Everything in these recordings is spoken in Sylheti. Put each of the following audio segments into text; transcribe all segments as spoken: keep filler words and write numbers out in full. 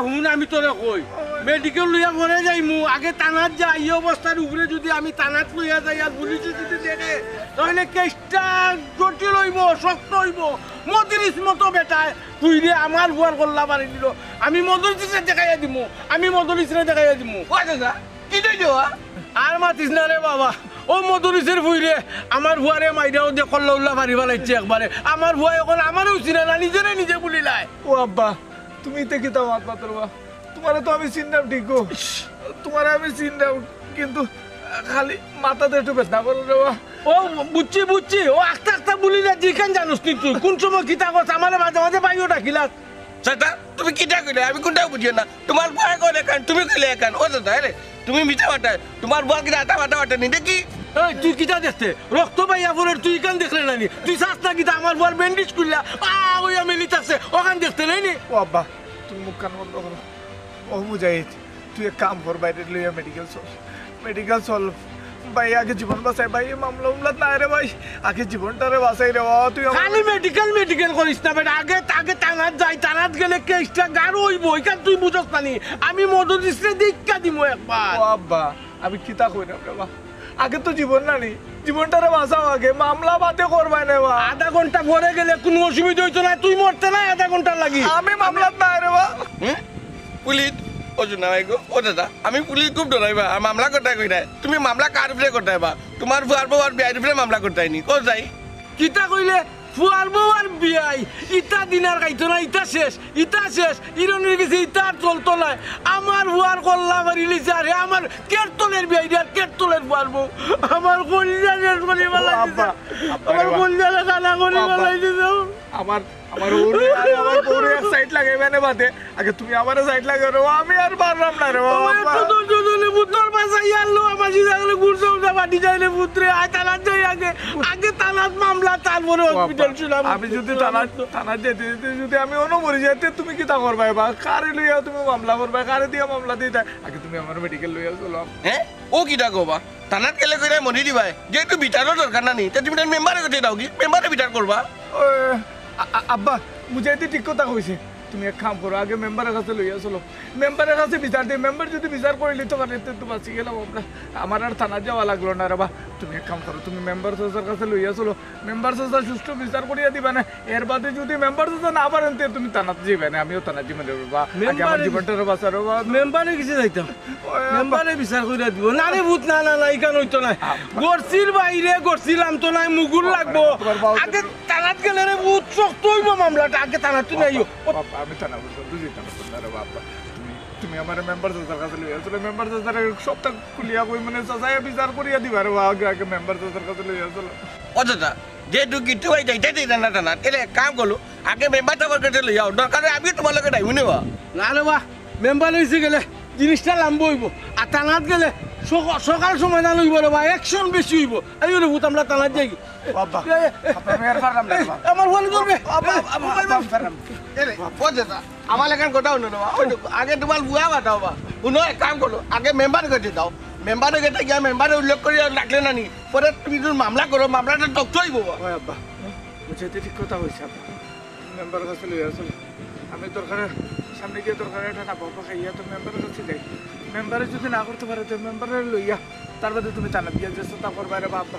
হুন, আমি তোরে কই, মেডিকেল লইয়া পরে যাইমু, আগে থানাত যাই। এই অবস্থার উপরে যদি আমি থানাত লইয়া যাই আর পুলিশে যদি দেখে, তাহলে কেসটা জটিল অইবো, শক্ত অইবো। মদরিস মতো বেটায় তুই রে আমার ফুয়ার কল্লা মারি দিল। আমি মদরিসরে দেখাইয়া দিমু, আমি মদরিসরে দেখাইয়া দিমু। ও দাদা, কি দই দেওয়া? আর মাতিস না রে বাবা, ও মদরিসের ফুইরে আমার ফুয়ারে মাইরাও দে কল্লা উল্লা মারি ফালাইছে একবারে। আমার ফুয়া এখন আমারেও চিনে না, নিজেরে নিজে বুলিলায়। ও আব্বা, তুমি ইতে কিতা মাত মাতর বা? তোমারে তো আমি চিনলাম ঠিক গো, তোমারে আমি চিনলাম, কিন্তু খালি মাথাতে একটু ব্যথা করে রে বা। ও বুঝছি, বুঝছি, ও আস্তে আস্তে বুলি না, যেখান জানোস নি তুই, কোন সময় কিতা করছ, আমারে মাঝে মাঝে বাইও ডাকিলাস। চাচা, তুমি কিতা কইলে? আমি কোনটাও বুঝিও না। তোমার ফুয়া কইলে কান, তুমি কইলে কান। ও দাদা, আরে, তুমি মিছা মাতায়। তোমার ফুয়া কিতা আটা মাতা মাতে নি দেখি? এই, তুই কিতা দেখতে? রক্ত বাইয়া পড়ের তুই ইখান দেখলে না নি? তুই চাস না কিতা আমার ফুয়ার ব্যান্ডেজ খুললা? আ, ওই আমি লিতাছে, ওখান দেখতে নাই নি? ও আব্বা, তুমি মুখ কান বন্ধ করো। ও মুজাহিদ, তুই এক কাম কর, বাইরে লইয়া মেডিকেল চল, মেডিকেল চল। ভাই, আগে জীবন বাঁচাই ভাই, এই মামলা উমলাত নাই রে ভাই, আগে জীবনটারে বাঁচাই রে বাবা। তুই আমার খালি মেডিকেল মেডিকেল করিস না বেটা, আগে আগে থানাত যাই, থানাত গেলে কেসটা গাঢ় অইবো, ইখান তুই বুঝস না নি? আমি মদরিসরে দেখা দিমু একবার। ও আব্বা, আমি কিতা কইরাম রে বা? আগে তো জীবন না নি, জীবনটারে বাঁচাও আগে, মামলা বাদে করবায় নে বা। আধা ঘন্টা পরে গেলে কোনো অসুবিধা অইতো না, তুই মরতে না আধা ঘন্টার লাগি। আমি মামলাত নাই রে বা। হুম? পুলিশ? ও জুনা ভাই গো, ও দাদা, আমি পুলিশ খুব ডরাই বা, আর মামলা করতায় কইরায়। তুমি মামলা কার উপরে করতায় বা? তোমার ফুয়ার বউ আর বিয়াইর উপরে মামলা করতায় নি, কও যাই। কিতা কইলে? ফুয়ার বউ আর বিয়াই, ইতা দিন আর খাইতো না, ইতা শেষ, ইতা শেষ, ইরনির গেছে ইতা আর চলতো নায়। আমার ফুয়ার কল্লা মারি লিছে, আরে আমার কেরতলের বিয়াই রে, আর কেরতলের ফুয়ার বউ। আমার কলিজা শেষ করি ফালাই দিছে। আব্বা, আব্বা আমার রে বাবা। কলিজারে কানা করি আব্বা। ফালাই দিছে। আমার, আমার বউরে, আরে আমার বউরে এক সাইড লাগাইবা নে বাদে। আগে তুমি আমারে সাইড লাগাও রে, আমি আর পারলাম না রে বাবা। ও, এত ধৈর্য ধরে পুত্র বাঁচাই আনলো, আমার সিধা করে ঘুরতে উঠে বাড়ি যাই রে পুত্রে, আয় থানাত যাই আগে, আগে থানাত মামলা, তারপরে ও আব্বা, হসপিটাল শুনাম। আমি যদি থানাত, থানাত যেতে যেতে যদি আমি অনো মরি যাই, তে তুমি কিতা করবায় বা? কারে লইয়া তুমি মামলা করবায়? কারে দিয়া মামলা দিতায়? আগে তুমি আমার মেডিকেল লইয়া চলো। হ্যাঁ? ও কিতা কবা? থানাত গেলে কইরায় মরি দিবায়। যেহেতু বিচারর দরকার না নি, তে তুমি তাইন মেম্বারর গেছে যাওগি, মেম্বারে বিচার করবা। ও, আ-, আ-, আব্বা, মুজাহিদে ঠিক কথা কইছে। তুমি এক কাম করো, আগে মেম্বারর কাছে লইয়া চলো। মেম্বারর কাছে বিচার দে, মেম্বার যদি বিচার করি লিতো পারে, তে তো বাঁচি গেলাম আমরা। আমার আর থানাত যাওয়া লাগলো না রে বা। তুমি এক কাম করো, তুমি মেম্বার চাচার কাছে লইয়া চলো। মেম্বার চাচা সুষ্ঠু বিচার করিয়া দিবা নে। এর বাদে যদি মেম্বার চাচা না পারেন, তে তুমি থানাত যাইবায় নে, আমিও থানাত যাইমু রে বাবা। আগে আমার মেম্বারে জীবনটারে বাঁচাও রে বাবা। মেম্বারর গেছে যাইতাম। ওই আব্বা। মেম্বারে বিচার করিয়া দিব। না রে পুত, না, না, না, ইখান অইতো নায়। আব্বা। গরছিল বাইরে, গরছিল আনতো নায়, মুগুর লাগবো। তোমার বাবা আগে থানাত গেলে রে পুত শক্ত অইবো মামলাটা, আগে থানাত তুই আইও। বাবা, আমি থানা পর্যন্ত যাইতাম না রে বাবা। তুমি, তুমি আমারে মেম্বার চাচার কাছে লইয়া চলো, মেম্বার চাচারে সবটা খুলিয়া কই মানে চাচায় বিচার করিয়া দিবা রে বাবা, আগে, আগে মেম্বার চাচার কাছে লইয়া চলো। ও চাচা, যেহেতু কিচ্ছু ভাই যাইতে দিতা না থানাত, এলে এক কাম করো, আগে মেম্বার সাবর কাছে লইয়া আও, দরকার অয় আমিও তোমার লগে যাইমু নে বা। না রে বা, মেম্বার অইছে গেলে জিনিসটা লম্বা অইবো, আর থানাত গেলে সক-, সকাল সমাধান অইবো রে বা, অ্যাকশন বেশি অইবো। এই রে পুত, আমরা থানাত যাই। বাবা, এ, এ, বাবা, আমি আর পারলাম না রে বাবা। আমার ফোন করবে। বাবা, বাবা, বাবা, পারলাম। এলে, ও চাচা, আমার লাখান কথা হুনো না বা। ওই দেখো, আগে তোমার ফুয়া মাতাও বা। হুনো, এক কাম করো, আগে মেম্বারর গেছে যাও। মেম্বারর গেছে গিয়া মেম্বারে উল্লেখ করিয়া ডাকলে না নি। পরে তুমি যদি মামলা করো, মামলাটা টকটক অইবো বা। ওই আব্বা, বুঝাইতে ঠিক কথা কইছে আব্বা। মেম্বারর কাছে লইয়া চলো। আমি দরকারে, সামনে গিয়া দরকারে একটা না বাবা খাইয়া তো মেম্বারর কাছে যাই। মেম্বারে যদি না করতে পারে, তো মেম্বারে লইয়া, তার বাদে তুমি থানাত গিয়া যে চিন্তা করবায় রে বাবা।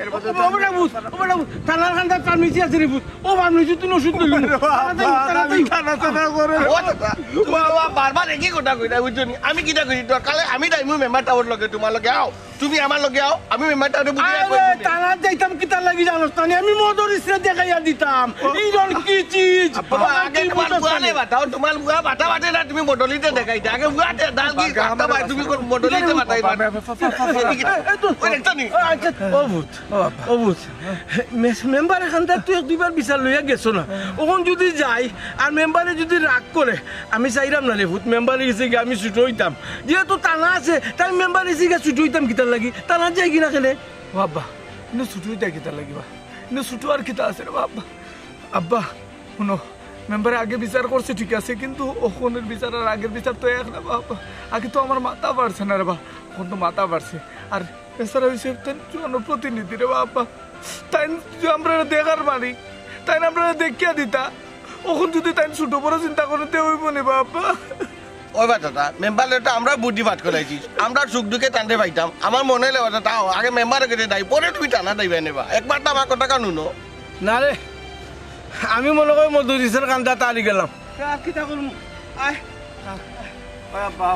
এর বাদে ও, ও, বেটা ভূত, ও, বেটা ভূত, থানার কান্দাত ফার্মেসি আছে রে ভূত। ও ফার্মেসি তুই ওষুধ লইলি না। বাবা, তাড়াতাড়ি, আমি তাড়াতাড়ি। থানা থানা করে। ও দাদা, তুমি বাবা বারবার একই কথা কইরা, বুঝছো নি? আমি কিতা কইছি? দরকার অইলে আমি যাইমু মেম্বার সাবর লগে, তোমার লগে আও। তুমি আমার লগে আও, আমি মেম্বার সাবরে বুঝাইয়া আরে, কইমু নে। থানাত যাইতাম কিতার লাগি জানোস না নি? আমি মদরিসরে দেখাইয়া দিতাম। ইরন কি চিজ? বাবা, আগে তুই তোমার বুঝছস না ফুয়ারে নি? বাতাও, তোমার ফুয়া বাতা বাতে না, তুমি মদরিসরে দেখাইতা। আগে ফুয়ারে দাও কি বাবা, কথা ভাই, তুমি কোন মদরিসরে বাতাইবা? বাবা, বাবা, বাবা, বাবা। এই, এই, এই, তো, ওই দেখছো নি? আচ্ছা, ও ভূত, ও বাবা। ও ভূত। মেস-, মেম্বারর কান্দাত তুই এক দুইবার বিচার লইয়া গেছো না। অখন যদি যাই, আর মেম্বারে যদি রাগ করে, আমি চাইরাম না রে ভূত, মেম্বারর গেছে গিয়া আমি ছুটো অইতাম। যেহেতু থানা আছে, তাইলে মেম্বারর গেছে গিয়া ছুটো অইতাম কিতার লাগি? থানাত যাই কিনা কেনে? ও আব্বা, ইনো ছুটো অইতা কিতার লাগি বা? ইনো ছুটো আর কিতা আছে রে বাবা? আব্বা, হুনো, মেম্বারে আগে বিচার করছে ঠিক আছে, কিন্তু অখনর বিচার আর আগের বিচার তো এক না বাবা। আগে তো আমার মাথা বাড়ছে না রে বা, অখন তো মাথা বাড়ছে। আর এছাড়া অইছে তাইন জনপ্রতিনিধি রে বাবা, তাইন যে আমরারে দেখার মালিক, তাইন আমরারে দেখিয়া দিতা। অখন যদি তাইন ছুটো বড় চিন্তা করে, তে অইবো নি বাবা? ওই বা দাদা, মেম্বারে তো আমরা বুদ্ধি পাঠ করাইছি, আমরা সুখ দুঃখে তানরে পাইতাম। আমার মনে অইলে দাদা, তাও আগে মেম্বারর গেছে যাই, পরে তুমি থানাত যাইবায় নে বা। একবার তো আমার কথা কানো। না রে, আমি মনে করি মদরিছর কান্দাত আরি গেলাম। আর কিতা করমু? আয়। আয়, আয়। ওই আব্বা,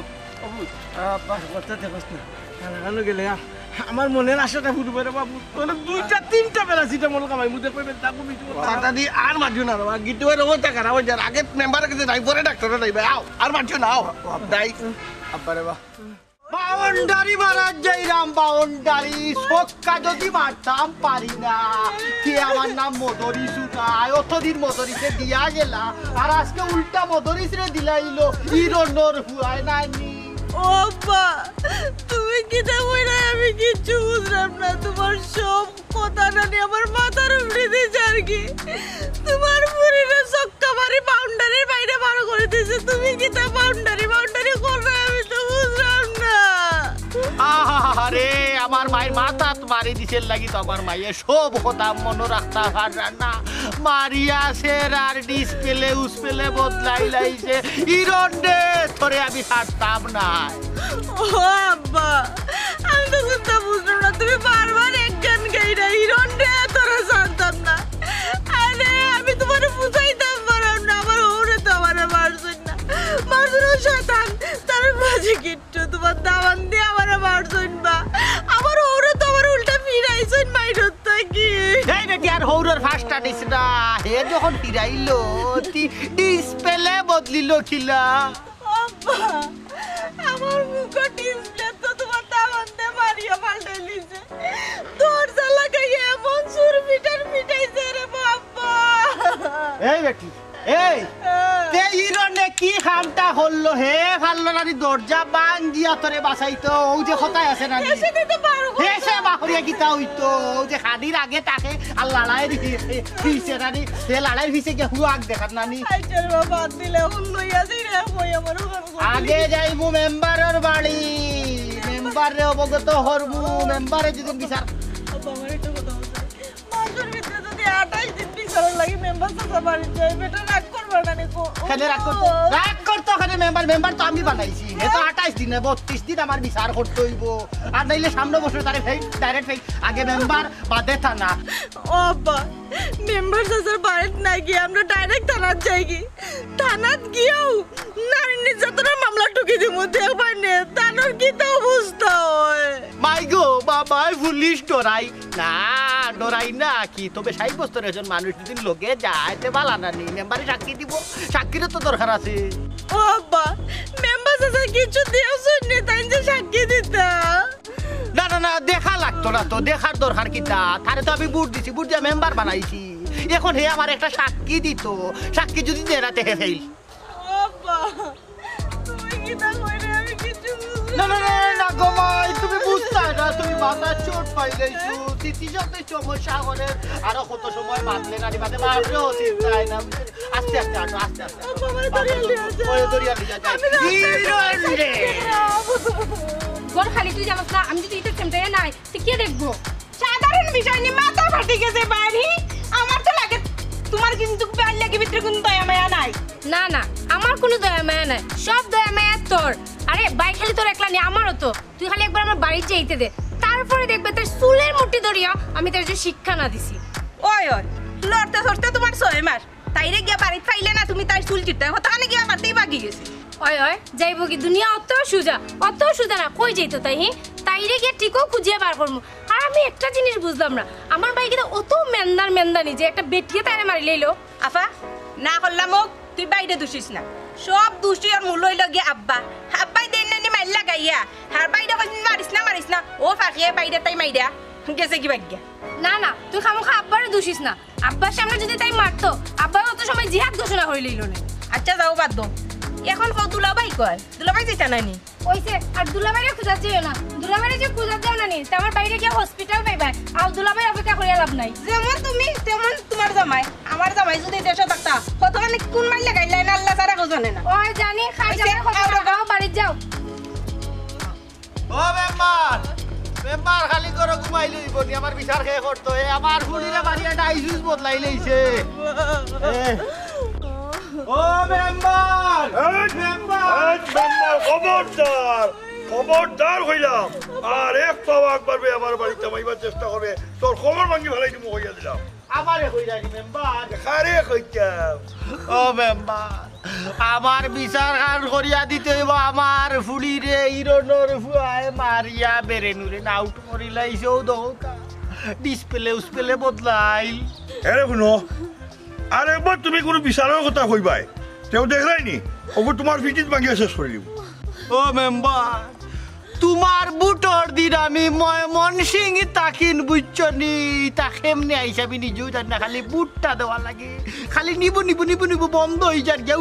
ও বুঝ। আয় আব্বা, কথা দেখোস না। কানো কানো গেলে, আ, আমার মনের আশাটা ফুটবে রে বাবু। তোরে দুইটা তিনটা প্যারাসিটামল খাওয়াইমু, দেখবে বেটা ঘুমিয়ে যাবো। মাথা দি আর মাতিও না রে বাবা, গিট্টু ভাইর অবস্থা খারাপ অই যার। আগে মেম্বারর গেছে যাই, পরে ডাক্তারর যাইবায়। আও, আর মাতিও না, আও। যাই। আব্বা রে বা। বাউন্ডারি মারাত যাইরাম, বাউন্ডারি। ছক্কা যদি মারতাম পারি না, তে আমার নাম মদরিছ নায়। অতদিন মদরিছে দিয়া গেলা, আর আজকে উল্টা মদরিছরে দিলাইলো। ইরনর হুয়ায় নানি। ও আব্বা, তুমি কিতা কইরায়? আমি কিচ্ছু বুঝরাম না। তুমার সব কথা নানি আমার মাথার উপরে দিয়া যারগি। তুমার ফুরিরে ছক্কা মারি বাউন্ডারির বাইরে বার করি দিছে। তুমি কিতা বাউন্ডারি, বাউন্ডারি কররায়? আমি তো বুঝরাম না। আরে, আমার মাইর মাথাত মারি দিছে লাগি তো আমার মাইয়ে সব কথা মনো রাখতা পাররা না। মারিয়া সেরার ডিসপ্লে উসপ্লে বদলাইলাইছে। ইরন রে, তোরে আমি ছাড়তাম না। ও আব্বা, আমি তো কুন্তা বুঝলাম না। তুমি বারবার এক গান গাইরায়, ইরন রে, তোরে ছাড়তাম না। আরে, আমি তুমারে বুঝাইতাম পারলাম না। আমার হউরে তো আমারে মারছইন না। মারছইন অউ শয়তান, তার মাঝে কিট্টু, তুমার দামান দিয়া আমারে মারছইন বা। আমার হউরে তো আমারে উল্টা ফিরাইছইন মাইরর থাকি। এই বেটি, আর হউরর ফাঁসটা নিস না। হে যখন ফিরাইলো, তি ডিসপ্লে বদলিলো কিলা? আব্বা, আমার মুখর ডিসপ্লে তো তুমার দামান্দে মারিয়া পাল্টাই দিছে। দরজা লাগাইয়া এমন চুর পিটার পিটাইছে রে বাবা। এই বেটি, এই, তে ইরনে কি কামটা করলো? হে পারলো না নি দরজা ভাঙ্গিয়া তোরে বাঁচাইতো। অউ যে কথায় আছে না নি? হেষে দিতে পারবো। হেষে বাহরিয়া কিতা অইতো? অউ যে খানির আগে তাকে আর লড়াইর ফি-, ফিছে না নি? হে লড়াইর ফিছে গিয়া হুয়াক দেখার না নি? আইচার বাবা, বাদ দিলে হুন লইয়া যাই রে, কই আমার হুন। আগে যাইমু মেম্বারর বাড়ি, মেম্বাররে অবগত করমু, মেম্বারে যদি বিচার। আব্বা, আমার একটা কথা বলতে। মাসর ভিতরে যদি আঠাইশ দিন বিচারর লাগি মেম্বার চাচা বাড়িত যায়, বেটা রাগ করবা না নি কো? কেনে রাগ করতো? রাগ করতো কেনে মেম্বার? মেম্বার তো আমি বানাইছি। হে তো আঠাইশ দিনে, বত্রিশ দিন আমার বিচার করতে অইবো। আর নাইলে সামনে বছর তারে ফেইল, ডাইরেক্ট ফেইল। আগে মেম্বার, বাদে থানা। ও আব্বা, মেম্বার চাচার বাড়িত না গিয়া আমরা ডাইরেক্ট থানাত যাইগি। থানাত গিয়াও নারী নির্যাতনর মামলা ঠুকি দিমু, দেখবায় নে, তানর কিতা অবস্থা অয়। মাই গো, বাবায় পুলিশ ডরাই না, ডরাই না কি? তবে সাব্যস্তর একজন মানুষ যদি লগে যায়, তে বালা না নি? মেম্বারে সাক্ষী দিবো, সাক্ষীরও তো দরকার আছে। ও আব্বা, মেম্বার চাচা কিচ্ছু দিয়াছইন নি, তাইন যে সাক্ষী দিতা। না, না, না, দেখা লাগতো না তো, দেখার দরকার কিতা? তারে তো আমি ভোট দিছি, ভোট দিয়া মেম্বার বানাইছি। এখন হে আমার একটা সাক্ষী দিতো, সাক্ষী যদি দেয় না, তে হে ফেইল। ও আব্বা, তুমি কিতা কইরে? আমি কিচ্ছু বুঝলাম না, না, না, না, না গো মাই, তুমি বুঝতায় না, তুমি মাথার চোট পাইলাইছো, স্মৃতিশক্তি সমস্যা করে, আরো কত সময় বাঁচলে না, বাদে বাপরেও চিন্তায় না, বুঝলে? আস্তে আস্তে আটো, আস্তে আস্তে আটো। আব্বা, আমারে ধরিয়া লইয়া যাও। ওই ধরিয়া লইয়া যাও। আমি রাস্তায় হিরো রে। ঘর খালি তুই জানোস না, আমি যদি ইটা চেমটাইয়া নাই, তুই কে দেখবো? সাধারণ বিষয় নিয়ে মাথা ফাটি গেছে বাড়ি। আমার তো লাগে তোমার কিন্তু বাড়ির লাগি ভিতরে কোনো দয়া মায়া নাই। না, না, আমার কোনো দয়া মায়া নাই, সব দয়া মায়া তোর। আরে ভাই, খালি তোর একলা নি, আমারও তো। তুই খালি একবার আমার বাড়িত যাইতে দে, তারপরে দেখবে তার চুলের মুঠি ধরিয়া আমি তার যে শিক্ষা না দিছি। ওই, ওই, লড়তে চড়তে তোমার ছয় মাস, তাইরে গিয়া বাড়িত পাইলে না তুমি তাই চুল চিট্টায়, হতাখানে গিয়া মারতেই বাগি গেছে। ওই, ওই, যাইবো কি? দুনিয়া অত সুজা, অত সুজা না, কই যাইতো তাই, হি? তাইরে গিয়া ঠিকও খুঁজিয়া বার করমু। আর আমি একটা জিনিস বুঝলাম না, আমার ভাই কিতা অত মেন্দার মেন্দানি যে একটা বেটিয়ে তাইরে মারি লইলো? আফা, না করলাম হোক, তুই বাইরে দুষিস না। সব দুষি ওর মূল হইল গিয়া আব্বা। আব্বাই দেন নানি মাইর লাগাইয়া। আর বাইরে কইস, "মারিস না, মারিস না।" ও ফাঁকিয়ে বাইরে তাই মাইরা গেছে কি বাগ্যা। না, না, তুই খামোখা আব্বারে দুষিস না। আব্বার সামনে যদি তাই মারতো, আব্বায় অত সময় জিহাদ ঘোষণা করি লইল না। আচ্ছা, যাও, বাদ দাও। এখন কও দুলাভাই কই? দুলাভাই যাইতা না নি? ওইছে, আর দুলাভাইরে খুঁজাত যাইও না। দুলাভাইরে যে খুঁজাত যাও না নি, তে আমার বাইরে গিয়া হসপিটাল পাইবায়। আর দুলাভাই অপেক্ষা করিয়া লাভ নাই। যেমন তুমি, তেমন তোমার জামাই। আমার জামাই যদি দেশে থাকতা, কতখানি কোন মাইর লাগাইলা না আল্লাহ ছাড়া কেউ জানে না। ওই জানি, খাই ওই যে জামাই কত আরো টাকা। বাড়ি যাও। ও মেম্বার, মেম্বার খালি ঘরো ঘুমাইলে অইবো নি, আমার বিচার কে করতো? এ আমার ফুড়িরে মারিয়া ডাইজুস বদলাই লইছে। এ। ও মেম্বার! এই, মেম্বার! এই, মেম্বার, খবরদার! খবরদার কইলাম! আর এক পাও আগবাড়বে আমার বাড়িত হামাইবার চেষ্টা করবে, তোর কমর ভাঙ্গি ফালাই দিমু কইয়া দিলাম। আমারে কইরায়নি মেম্বার? কারে কইতাম? ও মেম্বার, আমার বিচার খান করিয়া দিতে অইবো আমার ফুড়িরে, ইরনর ফুয়ায় মারিয়া বেরেনুরে নাউট করিলাইছে, অউ দেখউক্কা। ডিসপ্লে উসপ্লে বদলাইল। এরে হুনো, আর একবার তুমি কুনু বিচারর কথা কইবায়, তেউ দেখরায়নি, অগু তুমার ফিটিত ভাঙ্গিয়া শেষ করি দিমু। ও মেম্বার, তুমার ভুটর দিন আমি ময়মনসিংহ থাকিন, বুঝছো নি? তা কেমনে আইছে আমি নিজেও জানি না, খালি ভুটটা দেওয়া লাগে, খালি নিবু নিবু নিবু নিবু বন্ধ অইযার গিয়া।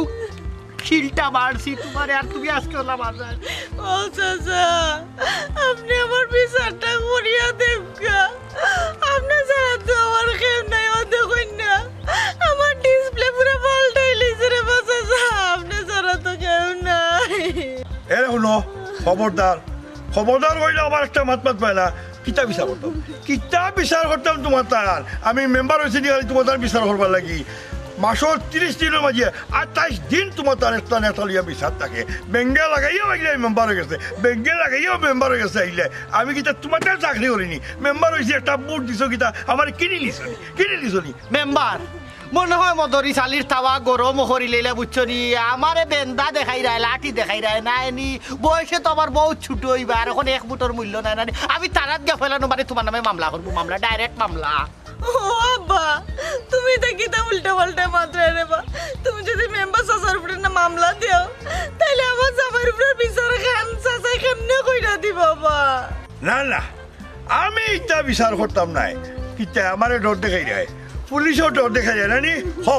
শিলটা মারছি তুমারে, আর তুমি আজকে অলা বাজার। ও চাচা, আপনে আমার বিচারটা করিয়া দেউক্কা। আপনে ছাড়া তো আমার কেউ নাই, ও দেখইন না, আমার ডিসপ্লে পুরা পাল্টাইলিছে রে বা চাচা, আপনে ছাড়া তো কেউ নাই। এরে হুনো, খবরদার, খবরদার কইলে আমার একটা মাত মাতবায় না। কিতা বিচার করতাম, কিতা বিচার করতাম তুমার তার? আমি মেম্বার অইছি নি খালি তুমার তার বিচার করবার লাগি? মাসর তিরিশ দিনর মাঝে আটাইশ দিন তুমার তার একটা নেতা লইয়া বিচার থাকে। বেঙ্গে লাগাইয়া লাগিলে মেম্বার অই গেছে, বেঙ্গে লাগাইয়া মেম্বার অই গেছে। আইলে আমি কিতা তুমার তার চাকরি করি নি? মেম্বার অইছি, একটা ভুট দিছো কিতা, আমারে কিনি নিছো নি? কিনি নিছো নি? মেম্বার, মনো অয় মদরিছ আলির তাওয়া গরম করিলাইলা, বুঝছো নি? আমারে বেন্দা দেখাইরায়, লাঠি দেখাইরায়, নায় নি? বয়সে তো আমার বউত ছুটো অইবা, আর অখন এক ভুটর মূল্য নাই, নায় নি? আমি থানাত গিয়া ফয়লা নম্বরে তুমার নামে মামলা করমু, মামলা, ডাইরেক্ট মামলা। ও আব্বা, তুমি ইতা কিতা উল্টা পাল্টা মাতরায় রে বা? তুমি যুদি মেম্বার চাচার উপরে না মামলা দেও, তাইলে আমার জামাইর উপরে বিচার খান চাচায় কেমনে কইরা দিবা বা? না, না, আমি ইতা বিচার করতাম নায়। কিতা আমারে ডর দেখাইরায়? পুলিশেও ডর দেখাইরায় না নি? হো,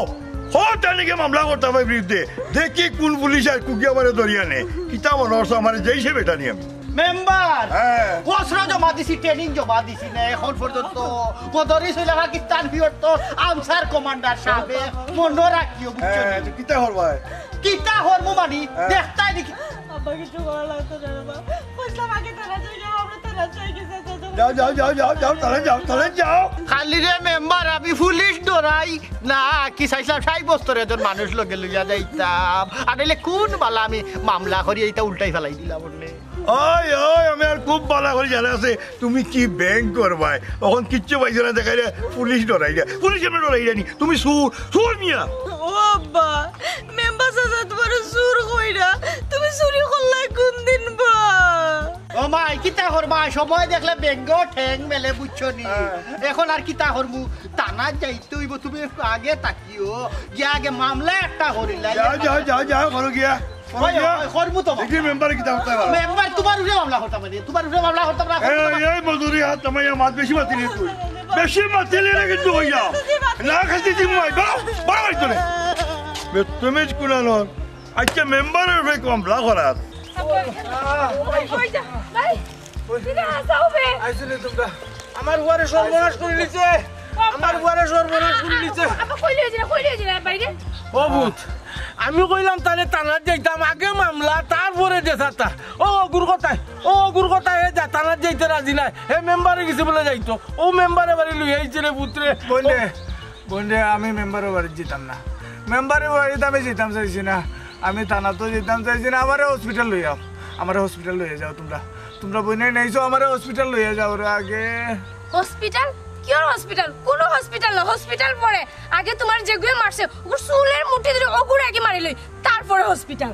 হো, তার লগে মামলা করতাম এর বিরুদ্ধে। দেখি কুন পুলিশ আর কুকি আমারে ধরিয়া নে। কিতা মনো করছো আমারে যেই সে বেটা নি আমি? মেম্বার, হ্যাঁ। অস্ত্র জমা দিছি, ট্রেনিং জমা দিছি না অখন পর্যন্ত। মদরিছ অইলা পাকিস্তান পিরিয়ডর আনসার কমান্ডার সাবেক, মনো রাখিও, বুঝছো হ্যাঁ, নি? তো কিতা করবায়? কিতা করমু মানি? হ্যাঁ। দেখতায় দেখি। আব্বা, কিচ্ছু করা লাগতো না রে বা। কইছিলাম আগে থানা যাই, যাও, আমরা থানা যাই, গেছে, যাও, যাও। যাও, যাও, যাও, যাও, যাও, থানা যাও, থানা যাও। খালি রে মেম্বার, আমি পুলিশ ডরাই না, কি চাইছিলাম, ষাইট বছর একজন মানুষ লগে লইয়া যাইতাম, আর নাইলে কুন বালা আমি মামলা করি ইতা উল্টাই ফালাই দিলাম অনে। ওই, ওই, আমি আর খুব বালা করি জানা আছে, তুমি কি ব্যাংক করবায়? অখন কিচ্ছু পাইছো না, দেখাইলে পুলিশ ডরাইরা, পুলিশ এমনি ডরাইরা নি, তুমি চুর, চুর মিয়া। ও আব্বা, মেম্বার চাচা তুমারে চুর কইরা, তুমি চুরি করলায় কুন দিন বা? ও মাই, কিতা করবা? সময় দেখলে ব্যাংকও ঠ্যাং মেলে, বুঝছো নি? হ্যাঁ। অখন আর কিতা করমু? থানাত যাইতে অইবো, তুমি একটু আগে থাকিও, গিয়া আগে মামলা একটা করিলাই। যাও, যাও, যাও, যাও, করো গিয়া, করো ওই, গিয়া। ওই, করমু তো। দেখি মেম্বারে কিতা করতে পারো। মেম্বার তুমার উপরে মামলা করতাম না, তুমার উপরে মামলা করতাম না, করতাম না। এই, এই মজুরি হাত নামাইয়া মাত বেশি মাতিলি তুই, বেশি মাতিলি না কিন্তু অইয়া। না খাইছি তুই মাই, বাড়াও, বাড়াও একটু রে। বেতমিজ কুনানোর। আচ্ছা, মেম্বারের উপরে মামলা করার। ওই, ওই যা, ভাই, ফিরে আসাও বে। আইছো নি তুমরা? আমার ফুয়ারে সর্বনাশ করি নিছে। আমার ফুয়ারে সর্বনাশ করি নিছে। আব্বা, কই লইয়া যাইরা, কই লইয়া যাইরা বাইরে? ও পুত, আমি কইলাম তারে থানাত যাইতাম, আগে মামলা, তারপরে দেশাতা। ও অগুর কথায়, ও অগুর কথায় হে যা, থানাত যাইতে রাজি নায়। হে মেম্বারে গেছে বুলে যাইতো। ও মেম্বারে বাড়ি লইয়া আইছে রে পুতরে। বইন রে, বইন রে, আমি মেম্বারর বাড়িত যাইতাম না। মেম্বারর বাড়িত আমি যাইতাম চাইছি না। আমি থানাতও যাইতাম চাইছি না। আমারে হসপিটাল লইয়া যাও। আমারে হসপিটাল লইয়া যাও তুমরা। তুমরা বইনাইন আইছো, আমারে হসপিটাল লইয়া যাও রে আগে। হসপিটাল? Cure hospital? কুনু হসপিটাল না, হসপিটাল পরে। আগে তুমারে যেগুয়ে মারছে, অগুর চুলর মুঠি ধরি অগুরে আগে মারি লই, তারপরে হসপিটাল।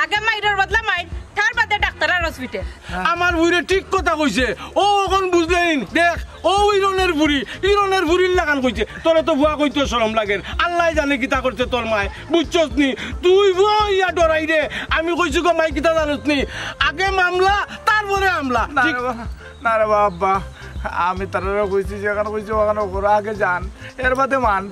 আগে মাইরর বদলা মাইর, তার বাদে ডাক্তার আর হসপিটাল। আমার ফুড়িয়ে ঠিক কথা কইছে। ও অখন বুঝলাইন, দেখ, ও ইরনের ফুড়ি, ইরনের ফুড়ির লাখান কইছে। তোরে তো ফুয়া কইতে শরম লাগের। আল্লায় জানে কিতা করছে তোর মায়, বুঝছস নি? তুই ফুয়া অইয়া ডরাইরে। আমি কইছি গো মাই, কিতা জানোস নি? আগে মামলা, তারপরে হামলা। না ঠিক রে বা, না রে বা, আব্বা, আমি তারারে কইছি, যেখান কইছি অখান করো, আগে যান, এর বাদে মান।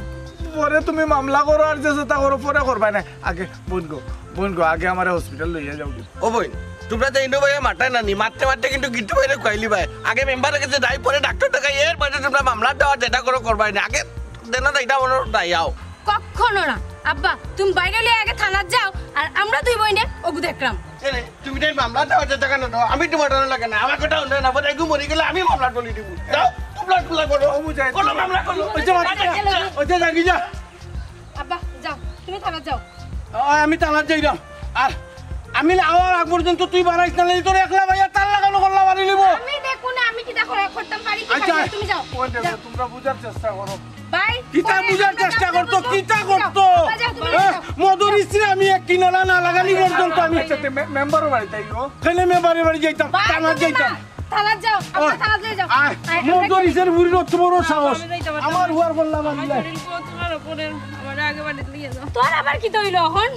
পরে তুমি মামলা করো আর যেতা করো, পরে করবায় না। আগে বইন গো, বইন গো, আগে আমারে হসপিটাল লইয়া যাও। ও বইন, তুমরা তো ইন্দু ভাইয়া মাতায় না নি, মাততে মাততে কিন্তু গিট্টু ভাইরে খুয়াইলিবায়। আগে মেম্বারর গেছে যাই, পরে ডাক্তার দেখাই, এর বাদে তুমরা মামলা দেওয়া যেতা করো করবায় না। আগে দেনা যাইতা মনো যাইয়াও। কখনো না। আব্বা, তুমি বাইরে লইয়া আগে থানাত যাও, আর আমরা দুই বইনে অগু দেখরাম। এরে, তুমি তাই মামলা দেওয়া যেতা কেনে না? আমি তুমার ডর লাগে না, আমার কথা হুনো না, পরে এগু মরি গেলে আমি মামলা তুলি দিমু। যাও, তুমরা তুমরা করো। ও বুঝাই। করো মামলা করো। ওই যে মামলা, ওই যে জাগি যা। আব্বা, যাও, তুমি থানাত যাও। অয়, আমি থানাত যাইরাম। আর আমি আওয়ার আগ পর্যন্ত তুই বাড়াইস না, নাইলে তোর একলা ভাইয়া তার লাগানো করলা বাড়ি নিব। আমি দেখো না, আমি কিতা করে করতাম পারি, কি আচ্ছা। পারি, তুমি যাও। ওই দেখো, তোমরা বুঝার চেষ্টা করো। ভাই, কিতা বুঝার চেষ্টা করতো, কিতা করতো? হ্যাঁ, মদরিসরে আমি এক কিনারা না লাগানি পর্যন্ত আমি আচ্ছা, তে মে- মেম্বারর বাড়িত আইও। কেনে মেম্বারর বাড়ি যাইতাম, থানাত যাইতাম। থানাত যাও, আমরা থানাত লই যাও। আয়, মদরিসর বুড়ির অত বড় সাহস। আমার হুয়ার বললাম আমি। তোর আবার কিতা অইলো এখন?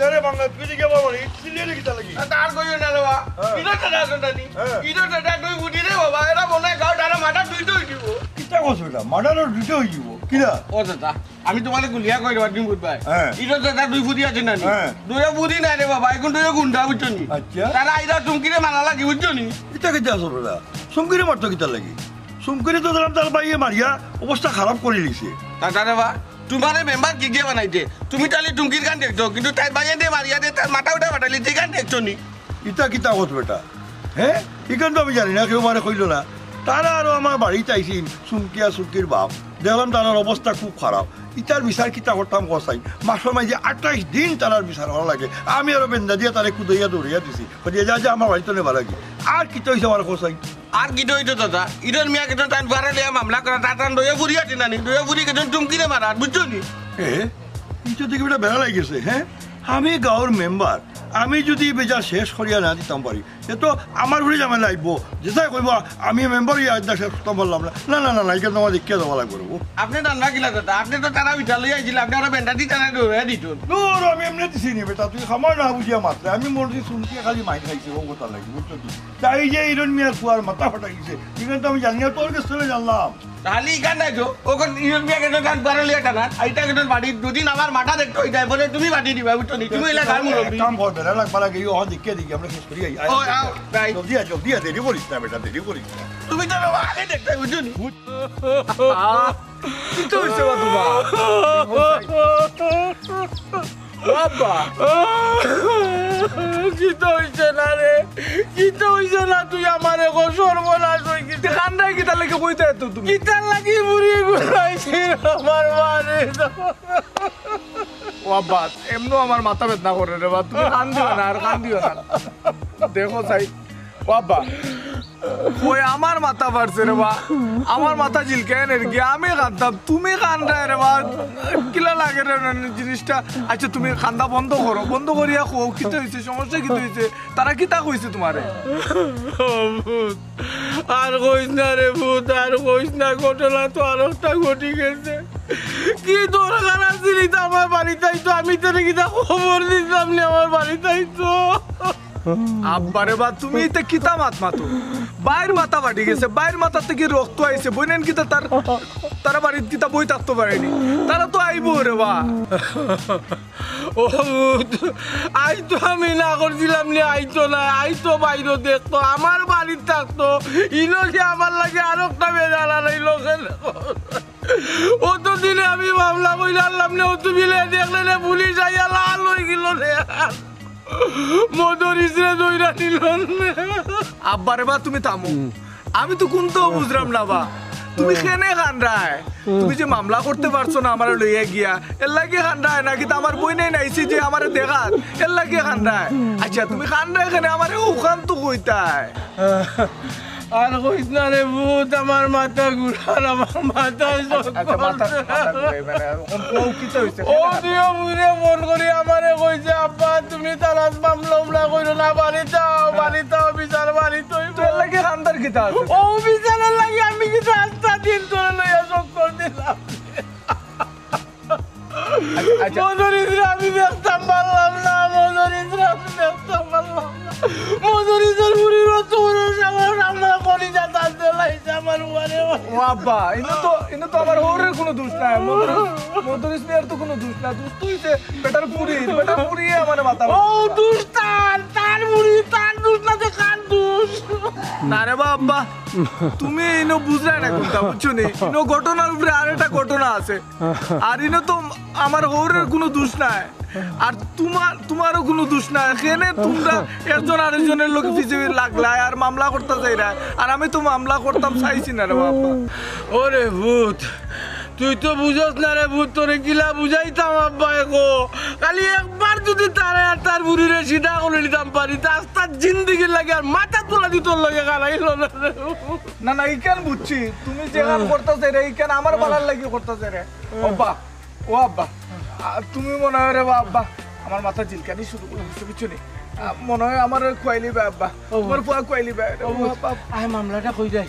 আরে বাংলা, তুই যে বাবা রে, চিল্লিয়ে রে কিতা লাগি? তার কইও না রে বাবা। ইনো টাটা আছে জানি। ইনো টাটা দুই বুদ্ধি রে বাবা। এরা মনে হয় গাঁও টাটা মাথা দুই দুই দিব। কিতা কস বেটা? মার্ডারর দুইটা অই দিব। কিলা? ও দাদা, আমি তোমারে গুলিয়া কই রে বাবা, তুমি বুঝবায়। হ্যাঁ। ইনো টাটা দুই বুদ্ধি আছে জানি। হ্যাঁ। দুইও বুদ্ধি নাই রে বাবা, এখন দুইও গুন্ডা বুঝছো নি? আচ্ছা। তারা আইরা চুমকিরে মারা লাগি বুঝছো নি? ইটা কিতা আছে বেটা? চুমকিরে মারতো কিতা লাগি? চুমকিরে তো ধরলাম তার ভাইয়ে মারিয়া অবস্থা খারাপ করি দিছে। দাদা রে বাবা, তোমারে মেম্বার কি গিয়ে বানাইতে? তুমি তাহলে টুমকির গান দেখছো, কিন্তু তার ভাইয়ে দে মারিয়া দে, তার মাথা উঠা ফাটাইলি, তুই গান দেখছো নি? ইটা কিতা কস বেটা? হ্যাঁ, ইখান তো আমি জানি না, কেউ আমারে কইলো না। তারা আরো আমার বাড়িত আইছিল, চুমকি আর চুমকির বাপ। দেখলাম তারার অবস্থা খুব খারাপ। ইটার বিচার কিতা করতাম কসাই? মাসর মাঝে আঠাইশ দিন তারার বিচার করা লাগে। আমি আরো বেন্দা দিয়া তারে কুদাইয়া দৌড়াইয়া দিছি। কইয়া যা, যা, আমার বাড়িত নেবার লাগি। আর কিতা অইছে আমার কসাই? আর কিতা অইতো দাদা? ইরন মিয়া কেজন তান বারে লিয়া মামলা করা, তা তান দয়া ফুরি আছে না নি? দয়া ফুরি কেজন টুমকিরে মারা, বুঝছো নি? এ, ইটা দেখি বেটা বেড়া লাগি গেছে, হ্যাঁ? আমি গাঁওর মেম্বার, আমি যদি বেজা শেষ করিয়া না দিতাম পারি, এ তো আমার উপরে ঝামেলা আইব। যেটাই কইব, আমি মেম্বার ইয়া আড্ডা শেষ করতাম পারলাম না। না, না, না, না, ইখান তো আমার দেখিয়া দেওয়া লাগবে রে। আপনি জানবা কিলা দাদা? আপনি তো তারা বিচার লইয়া আইছিল, আপনি আরো বেন্ডা দি তারা দৌড়াইয়া দিত। দূর, আমি এমনি দিছি নি বেটা, তুই খামার না বুঝিয়া মাত্রে। আমি মনে করছি চুমকি খালি মাইর খাইছে, ও কথা লাগি, বুঝছো তুই? তাই যে ইরন মিয়ার ফুয়ার মাথা ফাটা গেছে, ইখান তো আমি জানি না, তোর কাছ থেকে জানলাম। তাহলে ইখান নাই তো, ওখান ইরন মিয়া কেজন তান বারে লিয়া টানা, আইটা কেজন বাড়ি, দুদিন আমার মাথা দেখতে হইতে হয়, বলে তুমি বাড়ি দিবা, বুঝছো নি? তুমি এলাকার মুরব্বী। এক কাম কর, বেড়া লাগবার আগে, ও দেখে দেখি, আমরা শেষ করি আই। আই, ও, আও, যাই। জলদি আ, জলদি আ, দেরি করিস না বেটা, দেরি করিস না। তুমি তো বাবা আগে দেখতে, বুঝছো নি? কিতা হইছে বা তোমার? ও আব্বা। কিতা হইছে না রে? কিতা হইছে না? তুই আমারে কো, সর্বনাশ হই গেছে। কান্দায় কিতা লাগে কইতে তো তুমি? কিতার লাগি বুড়ি গুলাইছি আমার মারে? ও আব্বা, এমনও আমার মাথা বেদনা করে রে বা, তুমি কান্দিও না, আর কান্দিও না। দেখো চাই, ও আব্বা, ওই আমার মাথা ফাটছে রে বা, আমার মাথা ঝিলকায় নের গিয়া, আমি কান্দাম, তুমি কান্দায় রে বা, কিলা লাগে রে জিনিসটা। আচ্ছা, তুমি কান্দা বন্ধ করো, বন্ধ করিয়া কও, কিতা হইছে, সমস্যা কিতা হইছে, তারা কিতা কইছে তোমারে? ও ভূত, আর কইস না রে ভূত, আর কইস না, ঘটনা তো আরোকটা ঘটি গেছে। কি দরকার আছিল ইতা আমার বাড়িত আইতো, আমি তোরে কিতা খবর দিতাম নি আমার বাড়িত আইতো? আব্বারে বা, তুমি ইতা কিতা মাত মাতো? বাইর মাথা ফাটি গেছে, বাইর মাথা থাকি রক্ত আইছে, বইনেন কিতা তার, তারা বাড়িত কিতা বই থাকতো পারেনি, তারা তো আইবো রে বা। ও ভূত, আইতো আমি না করছিলাম নি, আইতো না, আইতো বাইরো দেখতো, আমার বাড়িত থাকতো, ইনো যে আমার লাগি আরোকটা বেজাল আনাইলো কেনে? অতদিনে আমি মামলা কইলাম নে, অত বিলে দেখলে নে পুলিশ আইয়া লাল হই গেল রে। মদরিসরে দইরা নিল নে। আব্বারে বা, তুমি থামো। আমি তো কুন্তাও বুঝরাম না বা, তুমি কেনে কান্দায়? তুমি যে মামলা করতে পারছো না আমারে লইয়া গিয়া, এর লাগি কান্দায় নাকি? তো আমার বইনে নাইছে যে আমারে দেখাত, এর লাগি কান্দায়। আচ্ছা, তুমি কান্দায় কেনে? আমারে অখান তো কইতায়। আর কইস না রে ভূত, আমার মাথা ঘুরার, আমার মাথায় সব আচ্ছা, মাথা, মাথা ঘুরে, মানে, ও, ও কিতা হইছে? ও দুইও মুড়ে ফোন করি আমারে কইছে, "আব্বা, তুমি তালাশ মামলা উমলা কইরো না, বাড়িত আও, বাড়িত আও, বিচার বাড়িত হইব।" তো এর লাগি কান্দার কিতা আছে? ও বিচারর লাগি আমি কিতা আস্তা দিন ধরে লইয়া চক্কর দিলাম। আচ্ছা, মদরিসরে আমি দেখতাম পারলাম না, মদরিসরে আমি দেখতাম পারলাম না। মদরিসর বুড়ির অত বড় সাহস, আমার কলিজা টানতে লাগছে আমার উপরে। ও আব্বা, ইনো তো, ইনো তো আমার হউরের কোনো দোষ নাই। মদরিস, মদরিস মিয়ার তো কোনো দোষ নাই। দোষ তো হইছে বেটার বুড়ির, বেটার বুড়িয়ে আমার মাথা। ও দোষ তার, তার বুড়ি, তার দোষ না তো কার দোষ? না রে বা আব্বা, তুমি ইনো বুঝরায় না কুন্তা, বুঝছো নি? ইনো ঘটনার উপরে আরেকটা ঘটনা আছে। আর ইনো তো আমার হউরের কোনো দোষ নাই, আর তোমার, তোমারও কোনো দোষ নাই। কেনে তোমরা একজন আরেকজনের লগে পিছে লাগলায় আর মামলা করতা চাইরায়, আর আমি তো মামলা করতাম চাইছি না রে বাবা। ওরে ভূত, তুই তো বুঝস না রে ভূত, তোরে কিলা বুঝাইতাম আব্বা। এগো, খালি একবার যদি তারে আর তার ফুড়িরে সিধা করি নিতাম পারি, তে আস্তা জিন্দেগির লাগি আর মাথা তুলা দি তোর লগে খাড়াইলো না রে। না না, ইখান বুঝছি, তুমি যেখান করতাছে রে, ইখান আমার ভালার লাগি করতাছে রে। ও আব্বা, ও আব্বা, আ, তুমি মনে হয় রে বা আব্বা, আমার মাথা ঝিলকানি শুরু করে দিছে, বুঝছো নি? আ, মনে হয় আমার খুয়াইলিবা আব্বা, ও। তোমার ফুয়া খুয়াইলিবা রে, ও ও। আব্বা। আয় মামলাটা কই যায়?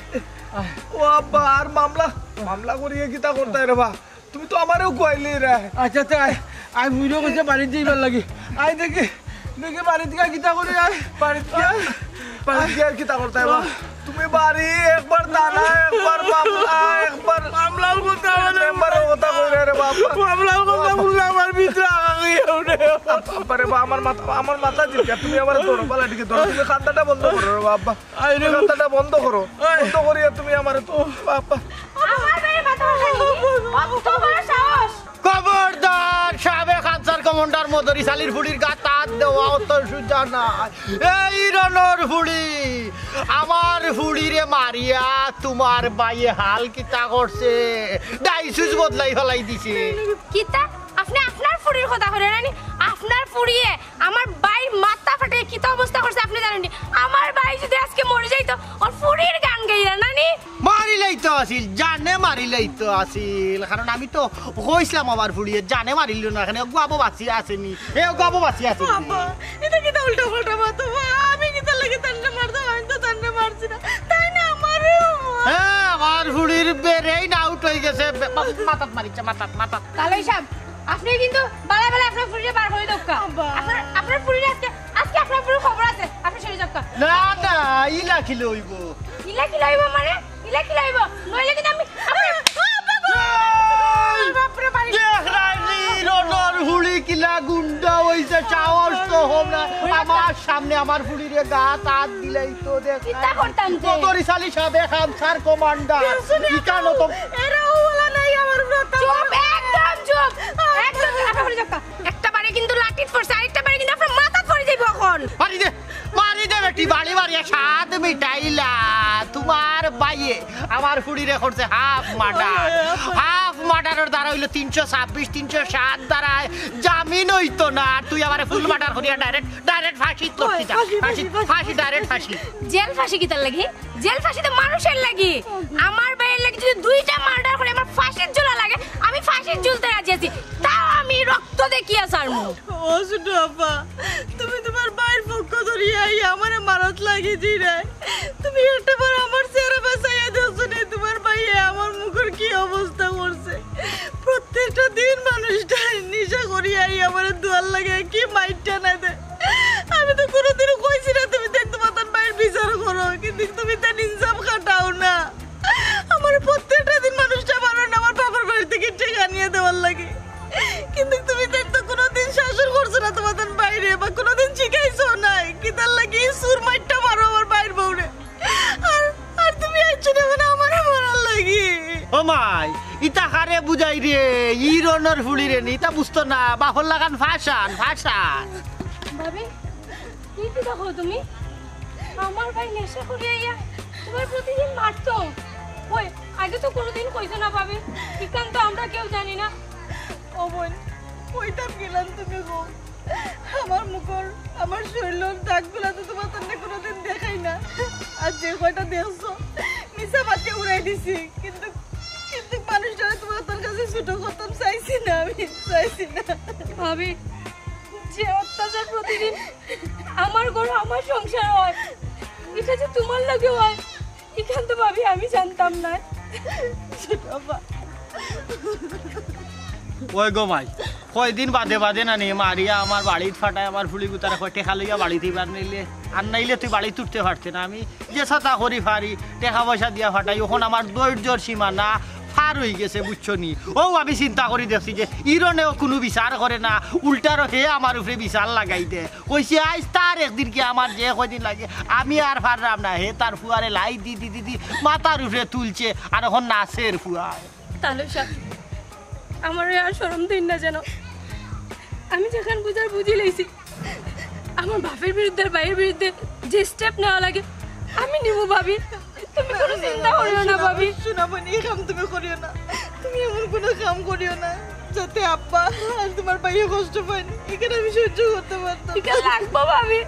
আয়। ও আব্বা, আর মামলা, মামলা করিয়া কিতা করতায় রে বা? তুমি তো আমারেও খুয়াইলি রে। আচ্ছা, তে আয়, আয়, মুইরও কইছে বাড়িত যাইবার লাগি। আয় দেখি, দেখি বাড়িত গিয়া কিতা করি আয়। বাড়িত গিয়া, বাড়িত গিয়া আর কিতা করতায় বা? তুমি বাড়ি একবার থানা, একবার মামলা, একবার মামলার কথা বলে মেম্বারের কথা কইরা রে বাবা। মামলার কথা বললে আমার ভিতরে আগাগি উঠে। আব্বা রে বা, আমার মাথা, আমার মাথা ঝিলকা, তুমি আমারে ধরো, বালা টিকে ধরো, তুমি কান্দাটা বন্ধ করো রে বাবা। আয় রে তুমি কান্দাটা বন্ধ করো, আয়। বন্ধ করিয়া তুমি আমারে তো, বাবা। আমার বাড়ির মাথা উঠাই দিবি? কত বড় সাহস? খবরদার, সাবেক আনসার কমান্ডার মদরিছ আলীর ফুড়ির গাত আত দেওয়া অত সুজা না। এই রনর ফুড়ি, আমার ফুড়িরে মারিয়া তোমার বাইয়ে হাল কিতা করছে, ডাইসুস বদলাই ফালাই দিছে। কিতা? আপনে আপনার ফুড়ির কথা কইরা নানি? আপনার ফুড়িয়ে আমার বাইর মাথা ফাটাইয়া কিতা অবস্থা করছে আপনে জানইন নি? আমার বাই যদি আজকে মরি যাইতো, ওর ফুড়ির গান গাইলা নানি? মারিলাইতো আছিল, জানে মারিলাইতো আছিল, কারণ আমি তো কইছলাম আমার ফুড়িয়ে জানে মারিল না, এখানে গুয়াবো বাঁচিয়া আছে নি, এ গুয়াবো বাঁচিয়া আছে নি। বাবা, ইটা কিতা উল্টা পাল্টা মাতো? আমি কিতার লাগি তানরে মারতাম? আমি তো তানরে মারছি না, তাই না আমারে? হ্যাঁ, আমার ফুড়ির brain out অই গেছে, বে-, মা-, মাথাত মারিছে, মাথাত, মাথাত। তাহলে সাহেব, আপনে কিন্তু বালা বালা আপনার ফুড়িরে বার করি দেউক্কা। আব্বা। আপনার, আপনার ফুড়িরে আজকে, আজকে আপনার ফুড়ির খবর আছে, আপনে সরি যাউক্কা। না, না, ইলা কিলা অইবো? ইলা কিলা অইবো মানে? ইলা কিলা অইবো? নইলে কিন্তু আমি, আমি এই! বাপরে বাড়ি। দেখরায় নি, রনর ফুড়ি কিলা গুন্ডা অইছে, সাহস তো কম না। আমার সামনে আমার ফুড়িরে গাত আত দিলাই তো দেখ। কিতা করতাম যে? মদরিছ আলী সাবেক আনসার কমান্ডার। ইকানো তো এরা ওলা নাই আমার ব্রত। চুপ, একদম চুপ। একদম চুপ। আপনে বলে যাউক্কা। একটা বাড়ি কিন্তু লাঠিত পড়ছে, আরেকটা বাড়ি কিন্তু আপনার মাথাত পড়ি যাইবো এখন। মারি দে, মারি দে বেটি, বাড়ি মারিয়া স্বাদ মিটাইলা। তোমার বাইয়ে আমার ফুড়িরে করছে half murder। Half murder-র ধারা অইলো তিনশো ছাব্বিশ, তিনশো সাত ধারায় জামিন অইতো না। আর তুই আমারে full murder করিয়া direct, direct ফাঁসিত লটকি যা। ফাঁসি, ফাঁসি, ফাঁসি, ফাঁসি, ফাঁসি, direct ফাঁসি। জেল ফাঁসি কিতার লাগি? জেল ফাঁসি তো মানুষের লাগি। আমার বাইয়ের লাগি যদি দুইটা murder করে আমার ফাঁসির ঝুলা লাগে, আমি ফাঁসির ঝুলতে রাজি আছি, তাও আমি রক্ত দেখিয়া ছাড়মু। ও ছোট আপা, তুমি তোমার বাইর পক্ষ ধরিয়া আইয়া আমারে মারাত লাগি দিরায়। তুমি একটা বার আমার চেহারা বায় চাইয়া দেখছো নি, তোমার বাইয়ে আমার মুখর কি অবস্থা করছে। প্রত্যেকটা দিন মানুষটা নিশা করিয়া আইয়া আমারে দুয়ার লাগায় কি মাইরটা না দেয়। আমি তো কোনোদিনও কইছি না তুমি তাইন তোমার তান বাইর বিচার করো, কিন্তু তুমি তাইন ইনসাফ খাটাও না। আমার প্রত্যেকটা দিন মানুষটা মারো না আমার বাবার বাড়ি থাকি টেকা নিয়া দেওয়ার লাগি, কিন্তু তুমি তাইন তো কোনোদিন শাসন করছো না তোমার তান বাইরে, বা কোনোদিন শিখাইছো নাই। কিতার লাগি সুর মাইরটা মারো আমার বাইর বউরে? আর, আর তুমি আইছো না মানে আমারে মারার লাগি। ও মাই, ইতা কারে বুঝাই রে? ই রনর ফুড়ি রে নি, ইতা বুঝতো না। বাফর লাখান ফাশান, ফাশান। ভাবি, কি কি দেখো তুমি? আমার ভাই নেশা করি আইয়া তোমার প্রতিদিন মারতো। ওই, আগে তো কোনোদিন কইছো না ভাবি। ইখান তো আমরা কেউ জানি না। ও বোন, কইতাম গেলাম তুমি গো। আমার মুখর, আমার শরীরর দাগগুলা তো তোমার তান্নে কোনোদিন দেখাই না। আর যে কয়টা দেখছো, মিছা মাতে উড়াই দিছি। কিন্তু, কিন্তু মানুষটারে তোমার তার কাছে ছোট করতাম চাইছি না আমি, চাইছি না। ভাবি, যে অত্যাচার প্রতিদিন আমার ঘর, আমার সংসার হয়, এটা যে তোমার লগে হয়, ইখান তো ভাবি আমি জানতাম না। ছোট আপা। ওই গো মাই, কয়দিন বাদে বাদে না নি মারিয়া আমার বাড়িত ফাটায়, আমার ফুড়ি গুতারে কয় টেকা লইয়া বাড়িত ইবার নাইলে, আর নাইলে তুই বাড়িত উঠতে পারতে না। আমি যে ছাতা করি পারি, টেকা পয়সা দিয়া ফাটাই, অখন আমার ধৈর্যর সীমা না, পার অই গেছে, বুঝছো নি? ও আমি চিন্তা করি দেখছি যে ইরনেও কুনু বিচার করে না, উল্টারও হে আমার উপরে বিচার লাগাই দে। কইছি, আইজ তার একদিন কি আমার যে কয়দিন লাগে, আমি আর পাররাম না। হে তার ফুয়ারে লাই দি দি দি দি মাথার উপরে তুলছে, আর অখন নাচের ফুয়া। তালু সাব, আমারে আর শরম দিন না যেন। আমি যেখান বুঝার বুঝি লইছি। আমার বাপের বিরুদ্ধে আর ভাইয়ের বিরুদ্ধে যে step নেওয়া লাগে, আমি নিমু ভাবি। তুমি কোনো চিন্তা করিও না ভাবি। শোনা বোন, এই কাম তুমি করিও না। তুমি এমন কোনো কাম করিও না, যাতে আব্বা আর তোমার ভাইয়ে কষ্ট পাইন। ইখান আমি সহ্য করতাম পারতাম না। ইখান লাগবো ভাবি,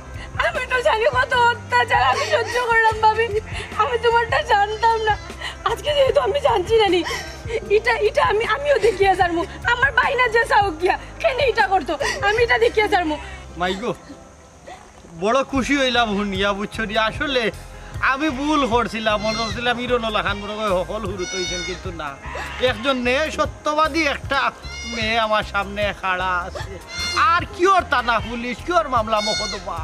আমি তো জানি কত অত্যাচার আমি সহ্য করলাম ভাবি। আমি তুমারটা জানতাম না, আজকে যেহেতু আমি জানছি না নি, ইটা ইটা আমি আমিও দেখিয়া যারমু। আমার ভাই না যে চাউক গিয়া, কেনে ইটা করতো, আমি ইটা দেখিয়া যারমু। মাইগো, বড় খুশি অইলাম হুনিয়া, বুঝছো নি? আসলে আমি ভুল করছিলাম, মনে করছিলাম ইরন অলাখান মনে কয় হকল হুরুত অইছইন, কিন্তু না। একজন ন্যায় সত্যবাদী একটা মেয়ে আমার সামনে খাড়া আছে। আর কিওর থানা পুলিশ, কিওর মামলা মকদ্দমা?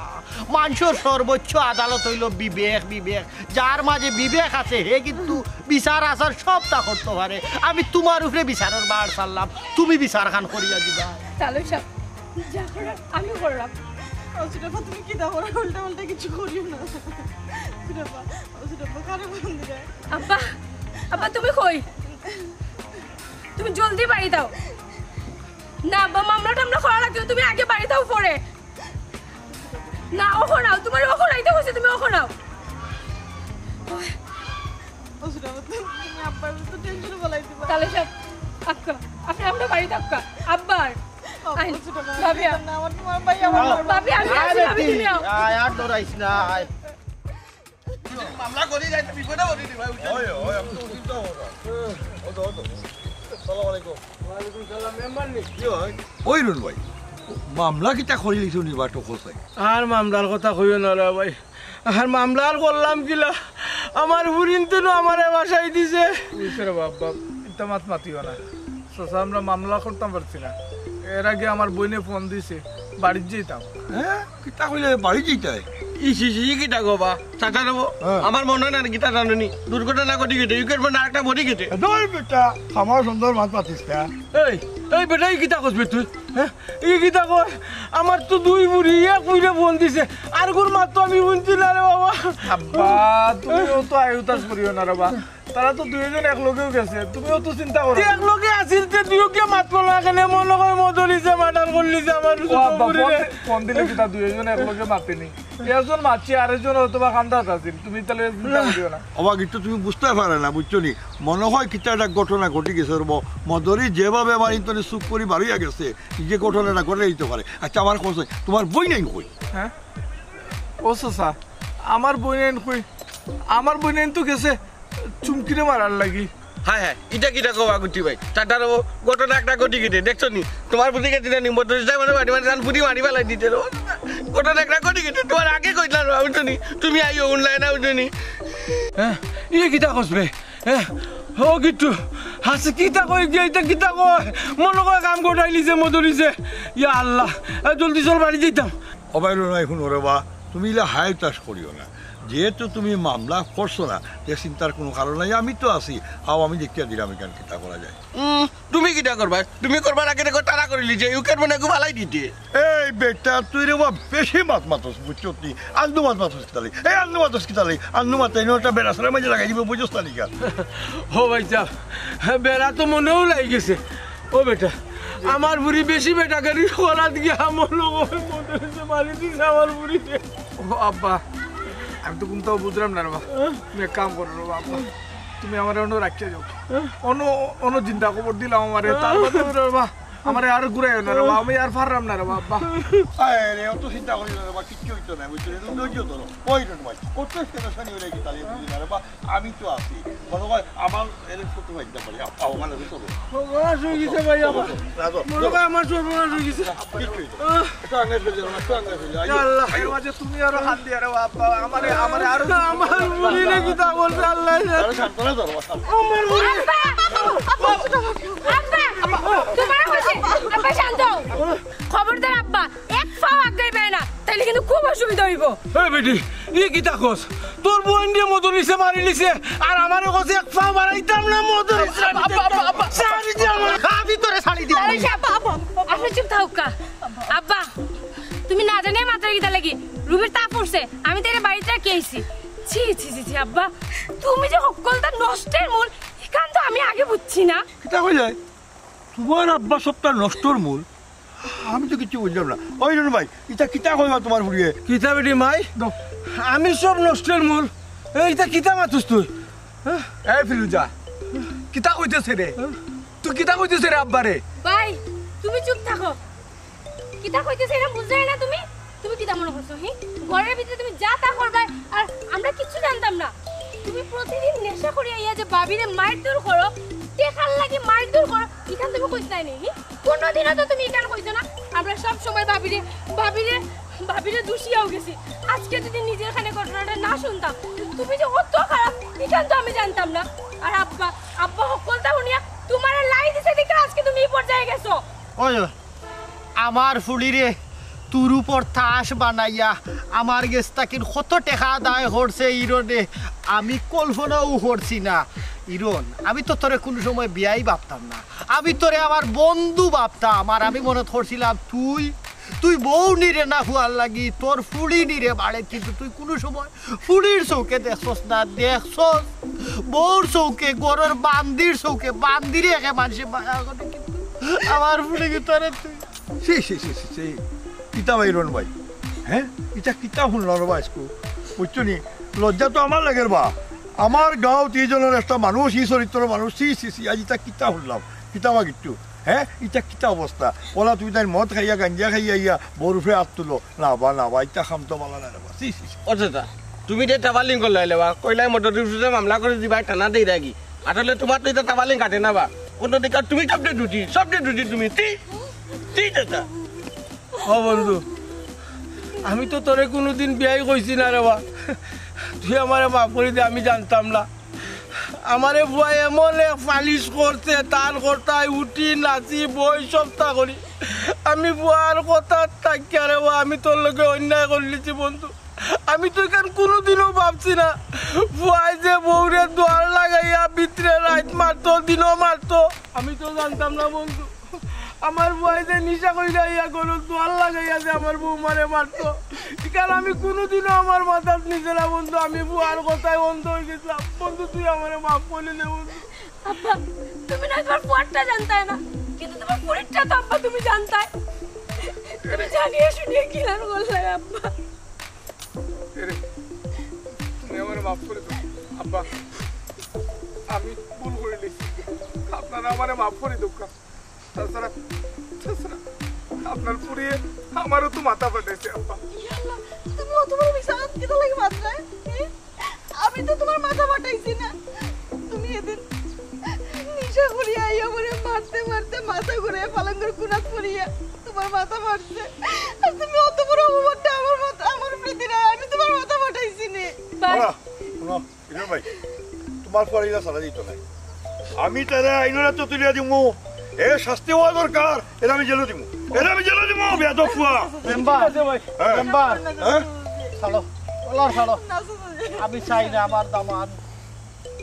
মানষর সর্বোচ্চ আদালত অইলো বিবেক, বিবেক। যার মাঝে বিবেক আছে, হে কিন্তু বিচার আচার সবতা করতো পারে। আমি তুমার উপরে বিচারর ভার ছাড়লাম, তুমি বিচারখান করিয়া দিবা। তালই সাব, যা করার আমি করলাম। ও সুরাপা, তুমি কিতা করো? উল্টা পাল্টা কিছু করিও না। সুরাপা, ও সুরাপা, কারে ফোন দিলে? আব্বা, আব্বা, তুমি কই? তুমি জলদি বাড়িত আও। না আব্বা, মামলা টামলা করা লাগতো, তুমি আগে বাড়িত আও পরে। না, অখন আও, তুমারে অখন আইতে কইছি, তুমি অখন আও। ও সুরাপা, তুমি আব্বার তো টেনশনে বলাই দিবা। তালই সাব, আক্কা, আপনে আমরার বাড়িত আক্কা, আব্বার। আব্বা, আইন, সুরাপা, ভাবি, না, আমার তোমার ভাই, আমার ভাবি, আমি আছি, আরে ভাবি, তুই তুমি আও। আয়, আর ডরাইস না, আয়। মামলা করি যাইতে বিপদে পড়ি দিবা, বুঝছো? ওই, ওই, আমি তো চিন্তা করলাম। ও তো, ও তো। আসসালামু আলাইকুম। ওয়ালাইকুম সালাম, মেম্বার নি? কি হয়? ওই রুন ভাই, মামলা কিতা করিলিছো নি বা টকল সাই? আর মামলার কথা কইও না রে ভাই। আর মামলা আর করলাম কিলা? আমার ফুরিন্তে নু আমারে বাসাই দিছে। বুঝছে রে বাপ, বাপ, ইতা মাত মাতিও না। চাচা, আমরা মামলা করতাম পারছি না। এর আগে আমার বইনে ফোন দিছে, বাড়িত যাইতাম। হ্যাঁ? কিতা কইলে বাড়িত যাইতায়? ই সি সি কিতা গো বা? চাচা রে বা, হ্যাঁ। আমার মনে অয় না কিতা জানো নি? দুর্ঘটনা ঘটি গেছে, ইউকের মনে একটা মরি গেছে। ধুর বেটা, আমার সুন্দর মাত মাতিস না। এই, এই বেটা, ই কিতা কস বে তুই? হ্যাঁ? ই কিতা কয়? আমার তো দুই ফুরি, এক ফুরিয়ে ফোন দিছে, আরগুর মাত তো আমি হুনছি না রে বাবা। আব্বা, তুমিও তো আয় হুতাশ করিও না রে বা। তারা তো দুইজন এক লগেউ গেছে, তুমিও তো চিন্তা করো। এক লগে আছিল, তে দুইও কিয়া মাত করলা না কেনে? মনো কয় মদরিছে, মার্ডার করলিছে আমার ও আব্বা, ফুরিরে। ফোন, ফোন দিলে কিতা দুইজন এক লগে মাতেনি? একজন মাতছে, আরেকজন হয়তো বা কান্দাত আছিল, তুমি তাইলে চিন্তা করিও না। ওবা, কিন্তু তুমি বুঝতায় পারো না, বুঝছো নি? মনো কয় কিতা একটা ঘটনা ঘটি গেছে রে বা। মদরি যেভাবে আমার ইন্তনি চুপ করি বারইয়া গেছে, ই যে ঘটনাটা ঘটাই দিতে পারে। আচ্ছা, আমার কথা, তোমার বইনাইন কই? হ্যাঁ? ও চাচা, আমার বইনাইন কই? আমার বইনাইন তো গেছে চুমকিরে মারার লাগি। হায় হায়, ইটা কিতা কও বা গুটি ভাই? তার দ্বারা ও ঘটনা একটা ঘটি গেছে, দেখছো নি? তোমার বুদ্ধি গেছে না নি? মদরি যাই মানে বাড়ি মানে তান বুদ্ধি মারি ফালাই দিতে রে। ঘটনা একটা ঘটি গেছে, তোমার আগে কইলাম না, বুঝছো নি? তুমি আইও অনলাইনে, বুঝছো নি? হ্যাঁ, ই কিতা কস বে? হ্যাঁ, ও গিট্টু, হাসি কিতা কই গিয়া, ইটা কিতা কয়? মনো কয় কাম ঘটাইলিছে, মদরিছে। ইয়া আল্লাহ, এ, জলদি চল, বাড়ি যাইতাম। ও ভাই, রুনাই, হুনো রে বা, তুমি ইলা হায় হুতাশ করিও না। যেহেতু তুমি মামলা করছো না, তে চিন্তার কুনু কারণ নাই, আমি তো আছি। আও, আমি দেখিয়া দিরাম ইখান কিতা করা যায়। উম, তুমি কিতা করবা? তুমি করবার আগে দেখো তারা করিলিছে, ইউকের মনে এগু ফালাই দিতে। এই বেটা, তুই রে বা বেশি মাত মাতস, বুঝছস নি? আন্দু মাত মাতস কিতালে? এই আন্দু মাতস কিতালে? আন্দু মাত এনে একটা বেড়া সারা মাঝে লাগাই দিব, বুঝছস না নিকা? ও ভাই সাহেব, বেড়া তো মনেও লাগি গেছে। ও বেটা, আমার ফুরি বেশি বেটাগারি করাত গিয়া আমার লগে মদরিছে মারি দিছে আমার ফুরিরে। ও আব্বা, আমি তো কুন্তাও বুঝলাম না রে বা। তুমি এক কাম করো রে বা, আব্বা। তুমি আমারে অনো রাখিয়া যাও। অনো, অনো জিন্দা কবর দিলাও আমারে, তার বাদে রে বা, আমারে আর ঘুরাইও না রে বা, আমি আর পারলাম না রে বা, আব্বা। আরে, অত চিন্তা করিও না রে বা, কিচ্ছু অইতো না, বুঝছো? একটু ধৈর্য ধরো। ওই রে ভাই, অত টেনশন অইলে কিতালে, বুঝি না রে বা, আমি তো আছি। মনো কয় আমার এর ছোট ভাই দিতে পারি, আও, আও, আমার লগে চলো। সর্বনাশ অই গেছে ভাই আমার। না, চলো। মনো কয় আমার সর্বনাশ অই গেছে। কিচ্ছু অইতো না। আহ। একটু আগে চলে যাও, একটু আগে চলে যাও। আইও, ইয়া আল্লাহ, আইও। এর মাঝে তুমি আরো হাত দিয়া রে বা, আব্বা, আমারে, আমারে আরো আমার ফুরিরে কিতা করছে আল্লাহ জানে। আরে শান্ত না, ধরো, শান্ত। আমার ফুরি। আব্বা! আব্বা! আব্বা! তোমার হইছে। আব্বা, শান্ত হও। খবরদার আব্বা, এক পাও আগাইবায় না, তাইলে কিন্তু খুব অসুবিধা অইবো। এ বেটি, ই কিতা কস? তোর বইনরে মদরিছে মারিলিছে, আর আমারে কস এক পাও বাড়াইতাম না, মদরিছে। আব্বা, আব্বা, আব্বা। ছাড়ি দে আমারে। আমি তোরে ছাড়ি দিমু। আরে আব্বা, আব্বা, আব্বা, চুপ থাকউক্কা। আব্বা, তুমি না জানিয়া মাতরায় কিতার লাগি? রুবির তাপ উঠছে, আমি তাইরে বাড়িত রাখি আইছি। ছি, ছি, ছি, ছি, আব্বা, তুমি যে হক্কলতা নষ্টর মূল, ইখান তো আমি আগে বুঝছি না। কিতা কইলায়? তোমার আব্বা সবতা নষ্টর মূল? আমি তো কিচ্ছু বুঝলাম না। ওই রুনু ভাই, ইতা কিতা কইবা তোমার ফুরিয়ে? কিতা বেটি মাই? দাও। আমি সব নষ্টর মূল? এই, ইতা কিতা মাতস তুই? হ্যাঁ? এই ফিরুজা, কিতা কইতেছে রে? হ্যাঁ? তুই কিতা কইতেছ রে আব্বারে? ভাই, তুমি চুপ থাকো। কিতা কইতেছে এটা বুঝলে না তুমি? তুমি কিতা মনে করছো? হি, ঘরের ভিতরে তুমি যা তা করবায়, আর আমরা কিচ্ছু জানতাম না। তুমি প্রতিদিন নেশা করি আইয়া যে ভাবিরে মারধর করো, টেকার লাগি মারধর করো, ইখান তুমি কইছ নাই নি? হি, কোনোদিনও তো তুমি ইখান কইছো না। আমরা সব সময় ভাবিরে, ভাবিরে, ভাবিরে দুষিয়াও গেছি। আজকে যদি নিজের কানে ঘটনাটা না শুনতাম, তুমি যে অত খারাপ, ইখান তো আমি জানতাম না। আর আব্বা, আব্বা হক্কলতা হুনিয়া তোমারে লাই দিছে দেখে আজকে তুমি এই পর্যায়ে গেছো। ওই, আমার ফুড়িরে তোর উপর তাস বানাইয়া আমার গেছ থাকি কত টেকা আদায় করছে ইরনে, আমি কল্পনাও করছি না। ইরন, আমি তো তোরে কোনো সময় বিয়াই ভাবতাম না, আমি তোরে আমার বন্ধু ভাবতাম। আর আমি মনে করছিলাম তুই, তুই বউ নিরে না ফুয়ার লাগি, তোর ফুড়ি নিরে বাড়ে, কিন্তু তুই কোনো সময় ফুড়ির চউখে দেখছস না, দেখছস বউর চউখে, ঘরর বান্দির চউখে, বান্দিরে একে মানষে মায়া করে, কিন্তু আমার ফুড়ি কি তোরে তুই। ছি ছি ছি ছি ছি। কিতা ভাই ইরন ভাই, হ্যাঁ, ইটা কিতা হুনলাম রে বা আইজকু? বুঝছো নি, লজ্জা তো আমার লাগের বা। আমার গাঁওত ই জনর একটা মানুষ, ই চরিত্রর মানুষ, ছি ছি ছি, আইজ ইটা কিতা হুনলাম? কিতা বা কিট্টু, হ্যাঁ, ইটা কিতা অবস্থা? অলা তুমি তাইন মদ খাইয়া, গাঞ্জা খাইয়া আইয়া বউর উপরে আত তুলো। না বা, না বা, ইটা কাম তো ভালা নায় রে বা। ছি ছি ছি। ও চাচা, তুমি যে ট্রাভেলিং করলাইলে বা, কইলায় মোটর ডিউটিতে মামলা করি দিবায়, থানা দেইরায় গি। আসলে তোমার তো ইটা ট্রাভেলিং কাটে না বা। কোন দিকে তুমি সবচেয়ে দুটি, সবচেয়ে দুটি তুমি। ছি, ছি চাচা। ও বন্ধু, আমি তো তোরে কোনোদিন বিয়াই কইছি না রে বা। তুই আমারে মাফ করি দে, আমি জানতাম না। আমারে ফুয়ায় এমন এক পালিশ করছে, তার কথায় উঠি, নাচি, বই, সবতা করি। আমি ফুয়ার কথাত থাকিয়া রে বা, আমি তোর লগে অন্যায় করিলিছি বন্ধু। আমি তো ইখান কোনোদিনও ভাবছি না। ফুয়ায় যে বউরে দুয়ার লাগাইয়া ভিতরে রাইত মারতো, দিনও মারতো। আমি তো জানতাম না বন্ধু। আমার ফুয়ায় যে নিশা কইরা আইয়া ঘরর দুয়ার লাগাইয়া যে আমার বউ মারে মারতো, ইখান আমি কোনোদিনও আমার মাথাত নিছে না বন্ধু। আমি ফুয়ার কথায় অন্ধ অই গেছিলাম বন্ধু, তুই আমারে মাফ করি দে বন্ধু। আব্বা, তুমি না তোমার ফুয়ারটা জানতায় না, কিন্তু তোমার ফুড়িরটা তো আব্বা তুমি জানতায়। তুমি জানিয়া শুনিয়া কিলান করলায় আব্বা। এরে, তুমি আমারে মাফ করি দেও আব্বা, আমি ভুল করিলিছি, আপনারা আমারে মাফ করি দেউক্কা। তাছাড়া, তাছাড়া আপনার ফুড়িয়ে আমারও তো মাথা ফাটাইছে আব্বা। ইয়াল্লা, তুমি অত বড় মিছা মাত কিতা লাগি মাতরায়? হি? আমি তো তোমার মাথা ফাটাইছি না। তুমি এদিন নিশা করিয়া আইয়া আমারে মারতে মারতে মাথা ঘুরাইয়া পালঙ্গর কুনাত পড়িয়া তোমার মাথা ফাটছে। আর তুমি অত বড় অপবাদটা আমার মাথা, আমার উপরে দিরায়, আমি তোমার মাথা ফাটাইছি নি। ভাই, হুনো, হুনো, ইরন ভাই, তোমার ফুয়ারে ইলা ছাড়া দিতো নায়। আমি তারে আইনর আতো তুলিয়া দিমু। এ শাস্তি অওয়া দরকার। এরে আমি জেলো দিমু। এরে আমি জেলো দিমু, বেয়াদব ফুয়া। মেম্বার, হ্যাঁ। মেম্বার, হ্যাঁ? ছাড়ো, ওলার ছাড়ো। আমি চাই না আমার দামান,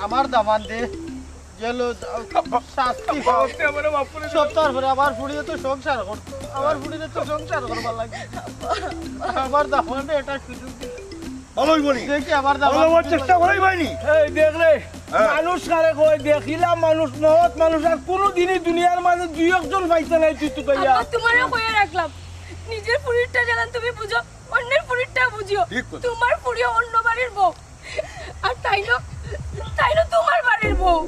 আমার দামান দে জেলো যাউক, শাস্তি পাউক। সব তারপরে আমার ফুড়িয়ে তো সংসার করতো, আমার ফুড়িয়ে তো সংসার করবার লাগে। আমার দামানে এটা সুযোগ দিল। ভালো অইবো নি? দেখি আমার দামান ভালো অওয়ার চেষ্টা করাই ভাইনি। এই দেখ রে, হ্যাঁ। মানুষ কারে কয়, দেখিলা মানুষ, মহৎ মানুষ, আর কোনো দিনই দুনিয়ার মাঝে দুই একজন পাইছে নাই তুই তো কইয়া। আব্বা, তোমারেও কইয়া রাখলাম, নিজের ফুড়িরটা যেলান তুমি বুঝো, অন্যের ফুড়িরটা বুঝিও। ঠিক কথা। তোমার ফুড়িও অন্য বাড়ির বউ, আর তাইনও, তাইনও তোমার বাড়ির বউ।